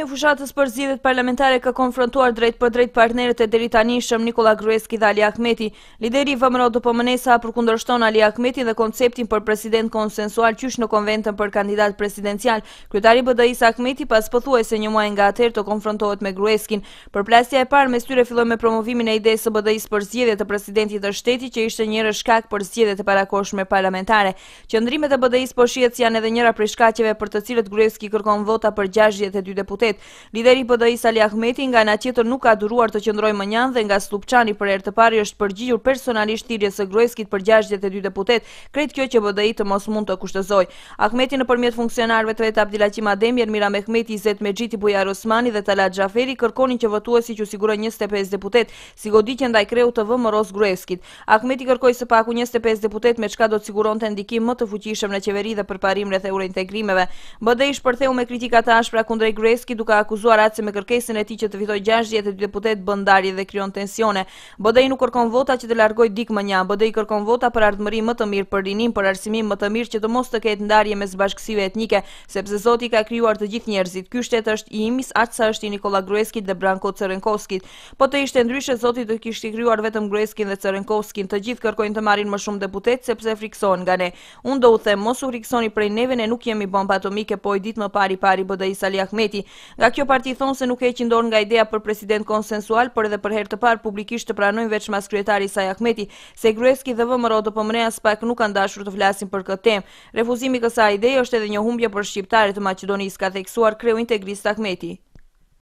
Fillimi i fushatës për zgjedhjet parlamentare ka konfrontuar drejtpërdrejt partnerët e deritanishëm Nikolla Gruevski dhe Ali Ahmeti. Lideri i VMRO-DPMNE-së hapur kundërshton Ali Ahmetin dhe konceptin për president konsensual qysh në konventën për kandidat presidencial. Kryetari i BDI-së Ahmeti pas pothuajse një muaj nga atëherë të konfrontohet me Gruevskin. Përplasja e parë mes tyre filloi me promovimin e idesë së BDI-së për zgjedhje të presidentit të shtetit që ishte njëherësh shkak për zgjedhjet e parakohshme parlamentare. Qëndrimet e BDI-së po shihet si janë edhe njëra prej shkaqeve për të cilët Gruevski kërkon vota për 62 deputetë. Lideri i BDI-së Ali Ahmeti nga ana tjetër nuk ka duruar të qëndrojë mënjanë dhe nga Sllupçani për herë të parë i është përgjigjur personalisht thirrjes së Gruevskit për 62 deputetë, krejt kjo që BDI të mos mund të kushtëzojë. Ahmeti nëpërmjet funksionarëve të vet Abdilaqim Ademi, Ermira Mehmeti, Izet Mexhiti, Bujar Osmani dhe Talat Xhaferi kërkonin që votuesi t'u sigurojë 25 deputetë, si goditje ndaj kreut të VMRO-së Gruevskit. Ahmeti kërkoi së paku 25 deputetë me çka do të siguronte ndikim më të fuqishëm në qeveri dhe përparim rreth eurointegrimeve. BDI shpërtheu me kritika të ashpra kundrejt Gruevskit duke akuzuar atë se me kërkesën e tij që të fitojë 62 deputetë bën ndarje dhe krijon tensione. BDI nuk kërkon vota që të largojë dikë mënjanë. BDI kërkon vota për ardhmëri më të mirë, për rininë, për arsimim më të mirë që të mos të ketë ndarje mes bashkësive etnike, sepse Zoti i ka krijuar të gjithë njerëzit. Ky shtet është i imi aq sa është i Nikolla Gruevskit dhe Branko Cërvenkovskit. Po të ishte ndryshe, Zoti do të kishte krijuar vetëm Gruevskin dhe Cërvenkovskin. Të gjithë kërkojnë të marrin më shumë deputetë sepse frikësohen nga ne. Unë do u them, mos u frikësoni prej neve, ne nuk jemi bombë atomike, pohoi ditë më parë i pari i BDI-së Ali Ahmeti. Nga kjo parti thonë se nuk heqin dorë nga ideja për president konsensual, por edhe për herë të parë publikisht të pranojnë veçmas kryetari i saj Ahmeti, se Gruevski dhe VMRO-DPMNE aspak nuk kanë dashur të flasin për këtë temë. Refuzimi i kësaj ideje është edhe një humbje për shqiptarët e Maqedonisë, ka theksuar kreu integrist Ahmeti.